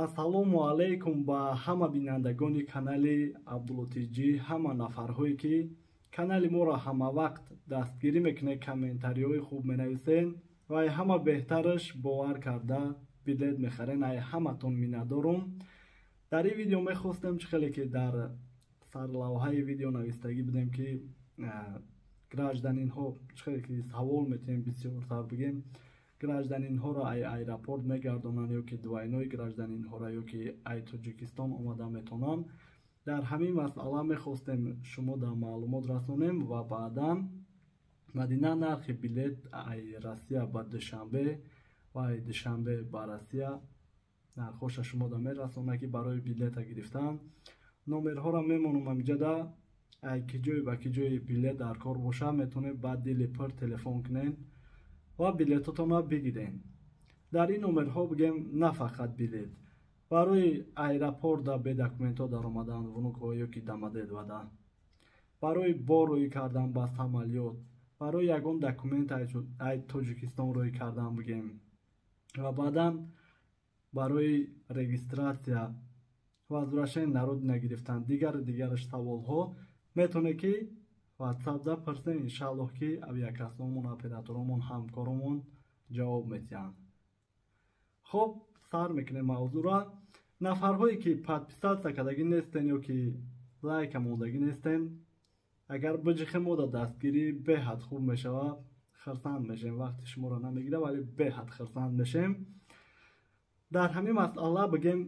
Ассалому алайкум ба ҳама бинандагони канали Абдулло Тиҷӣ, ҳама нафарҳое, ки канали моро ҳамавақт дастгирӣ мекунед, комментариҳои хуб менависен ва ай ҳама беҳтараш бовар карда билет мехарен. Ай ҳаматон миннатдорум. Дар ин видео мехостем, чӣ хеле ки дар сарлавҳаи видео навистагӣ будем, ки гражданинҳо, чӣ хеле ки савол метиҳем, бисёртар бигем, гражданинҳоро ай аэропорт мегардонанд ё ки двойной гражданинҳоро, ё ки ай Тоҷикистон омада метавонанд. Дар ҳамин масъала мехостем шумо дар маълумот расонем ва баъдан Мадина нархи билет ай Россия ба Душанбе ва ай Душанбе ба Россия нархҳоша шумо да мерасонад, ки барои билета гирифтан номерҳоро мемонам ҳамиҷада. Ай ки ҷое ба ки ҷои билет дар кор боша, метавонед ба дили пур телефон кунед ва билетотонро бигирен. Дар ин номерҳо, бигем, на фақат билет, барои аэропорта бе документҳо даромадан, Внуково ё ки Домодедовода, барои бор рӯй кардан ба самолёт, барои ягон документ ай Тоҷикистон рӯй кардан, бигем, ва баъдан барои регистрация, возвращение на родина гирифтан, дигару дигараш саволҳо метавонед, ки ватсапда пурсем. Иншааллоҳ, ки авиакассаомон, операторомон, ҳамкоромон ҷавоб метиҳанд. Хуб, сар мекунем мавзӯъро. Нафарҳое, ки подписаться кардагӣ нестен ё ки лайка мондагӣ нестен, агар биҷихем, мода дастгирӣ беҳад хуб мешавад, хирсанд мешем. Вақти шуморо намегирад, вале беҳад хирсанд мешем. Дар ҳамин масъала, бигем,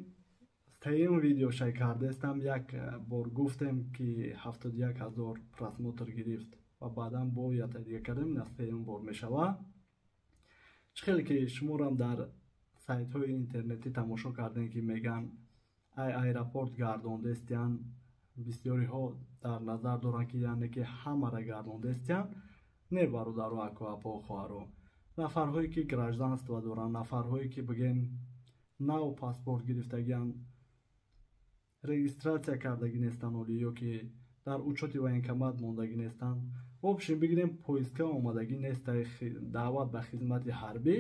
сеюм видеошай кардаистам. Як бор гуфтем, ки 71 000 просмотр гирифт ва баъдан бо ята дига кардем, ина сеюм бор мешавад. Чӣ хеле ки шуморам дар сайтҳои интернетӣ тамошо кардем, ки мегӯянд, ай аэропорт гардондестиян, бисёриҳо дар назар доранд, ки яъне ки ҳамаро гардондестиян. Не, бародару, аку, апо, хоҳаро, нафарҳое, ки гражданство доранд, нафарҳое, ки, бигем, нав паспорт гирифтагианд, регистрация кардагӣ нестанд олӣ ё ки дар учёти военкомат мондагӣ нестанд, в общем, бигирем, повестка омадагӣ нестай, даъват ба хизмати ҳарбӣ,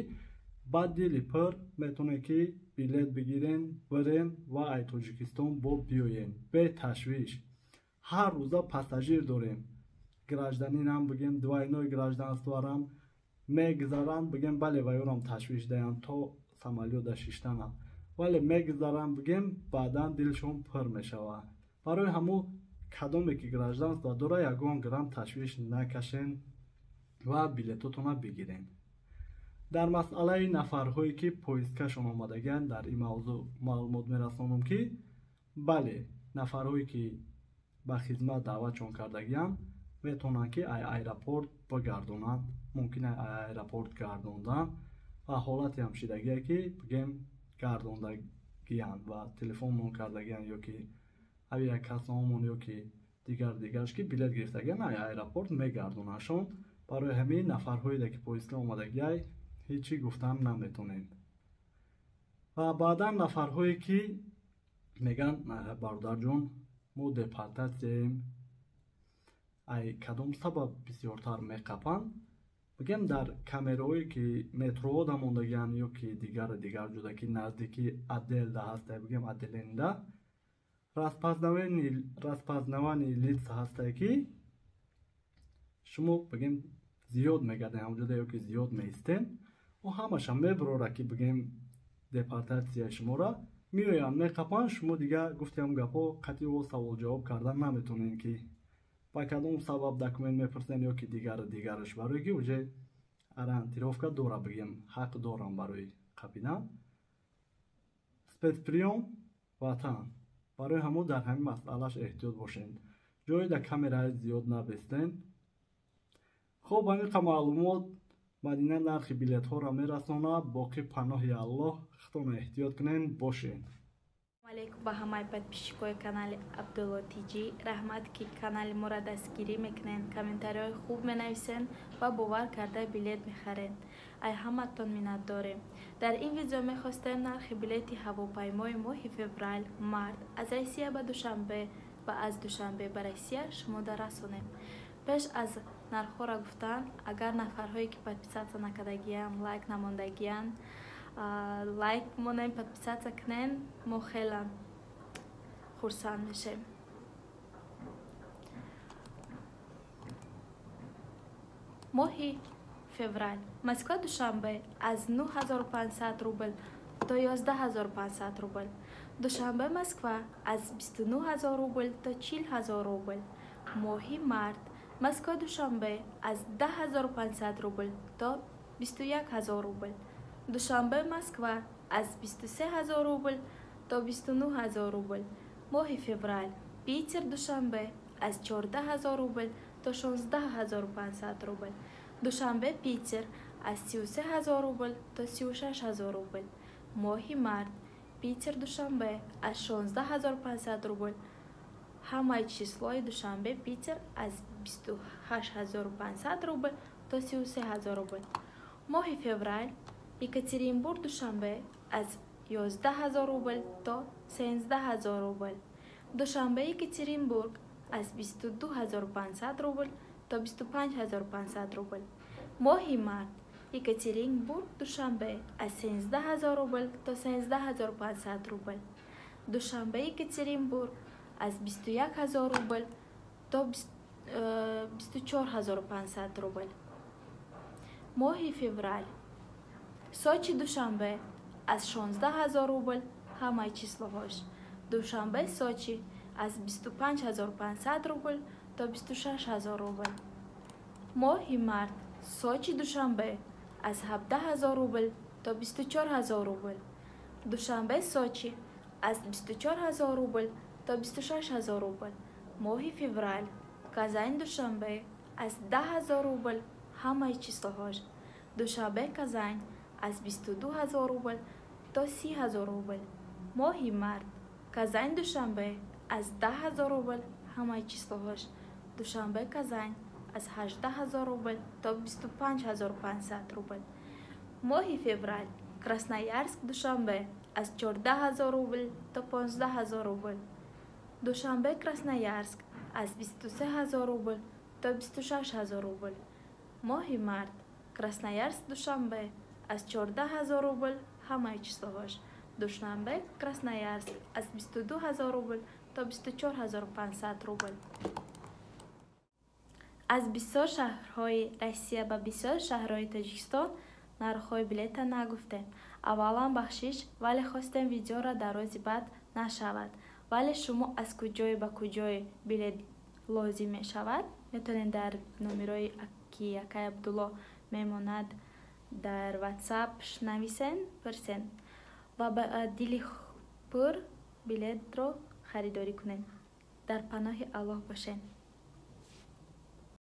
ба дили пур метавонед, ки билет бигирен, бирен ва ай Тоҷикистон бо биёен беташвиш. Ҳар рӯза пассажир дорем, гражданинам, бигем, двойной гражданстворам мегузаранд, бигем, бале, ваёрам ташвиш даҳанд то самолёта шиштанам, вале мегузаранд, бигем, баъдан дилшон пур мешавад. Барои ҳамун кадоме ки гражданство дора, ягон грамм ташвиш накашен ва билетотона бигирен. Дар масъалаи нафарҳое, ки повесткашон омадагианд, дар ин мавзӯъ маълумот мерасонам, ки бале, нафарҳое, ки ба хизмат даъватшон кардагианд, метавонанд, ки ай аэропорт бигардонанд. Мумкин ай аэропорт гардондан ва ҳолате ҳам шидагие, ки, бигем, гардондагианд ва телефонмон кардагианд ё ки авиакассаомон ё ки дигар дигараш, ки билет гирифтагианд, ай аэропорт мегардонандшон. Барои ҳамин нафарҳое, ки повестка омадагиай, ҳеҷ чӣ гуфтан наметонем. Ва баъдан нафарҳое, ки мегӯянд: «Бародарҷон, мо депортатсияем», ай кадом сабаб бисёртар меқапанд? Бигем, дар камераҳое, ки метроҳо да мондагианд ё ки дигару дигар ҷуда, ки наздики отделда ҳастае, бигем, отделенида распознавание лица ҳастае, ки шумо, бигем, зиёд мегардем ҳамҷода ё ки зиёд меистем, ӯ ҳамаша мебарора, ки, бигем, депортатсияи шуморо меоянд, меқапанд. Шумо дига гуфтиам гапҳо қатъи о саволҷавоб кардан наметонем, ки ба кадом сабаб документ мепурсем ё ки дигару дигараш, барое ки уже ориентировка дора, бигем, ҳақ дорам барои қапидан спецприём ватан. Барои ҳамон дар ҳамин масъалаш эҳтиёт бошед, ҷое дар камераи зиёд набестен. Хуб, ҳамин маълумот. Мадина нархи билетҳоро мерасонад. Боқӣ паноҳи Аллоҳ, худтонро эҳтиёт кунед, бошед. Алейкум ба ҳамаи подписчикои канали Абдулло Тиҷӣ. Раҳмат, ки канали моро дастгирӣ мекунед, комментариҳои хуб менависед ва бовар карда билет мехаред. Ай ҳаматон миннатдорем. Дар ин видео мехостем нархи билети ҳавопаймои моҳи феврал, март аз Россия ба Душанбе ва аз Душанбе ба Россия шумода расонем. Пеш аз нархҳоро гуфтан, агар нафарҳое, ки подписаться накардагиянд, лайк намондагиянд, Лайк монем, подписаться кунен, мо хела хурсанд мешем. Моҳи феврал Москва Душанбе аз 9500 рубл то 11500 рубл. Душанбе Москва аз 29000 рубл то 40000 рубл. Моҳи март Москва Душанбе аз 10500 рубл то 21000 рубл. Душанбе Москва аз 23000 рубл то 29000 рубл. Моҳи феврал Питер Душанбе аз 14000 рубл то 16500 рубл. Душанбе Питер аз 33000 рубл то 36000 рубл. Моҳи март Питер Душанбе аз 16500 рубл. Ҳамаи числои Душанбе Питер аз 28500 рубл то 33000 рубл. Моҳи феврал Екатеринбург Душанбе аз 11000 рубл то 13000 рубл. Душанбе Екатеринбург аз 22500 рубл то 25500 рубл. Моҳи март Екатеринбург Душанбе аз 13000 рубл то 13500 рубл. Душанбе Екатеринбург аз 21000 рубл то 24500 рубл. Моҳи феврал Сочи Душанбе аз 16000 рубл ҳамаи числоҳош. Душанбе Сочи аз 25500 рубл то 26000 рубл. Моҳи март Сочи Душанбе аз 17000 рубл то 24000 рубл. Душанбе Сочи аз 24000 рубл то 26000 рубл. Моҳи феврал Казань Душанбе аз 10000 рубл ҳамаи числоҳош. Душанбе Казань аз 22000 рубл то 30000 рубл. Моҳи март Казань Душанбе аз 10000 рубл ҳамаи числоҳош. Душанбе Казань аз 18000 рубл то 25500 рубл. Моҳи феврал Красноярск Душанбе аз 14000 рубл то 15000 рубл. Душанбе Красноярск аз 23000 рубл то 26000 рубл. Моҳи март Красноярск Душанбе аз 14000 рубл ҳамаи числоҳош. Душанбе Красноярск аз 22000 рубл то 24500 рубл. Аз бисёр шаҳрҳои Россия ба бисёр шаҳрҳои Тоҷикистон нархҳои билета нагуфтем. Аввалан бахшиш, вале хостем видеоро дарози бад нашавад. Вале шумо аз куҷое ба куҷое билет лозим мешавад, метавонед дар номерои ки акай Абдулло мемонад дар WhatsApp нависен, пурсен ва ба дили пур билетро харидорӣ кунед. Дар паноҳи Аллоҳ бошед.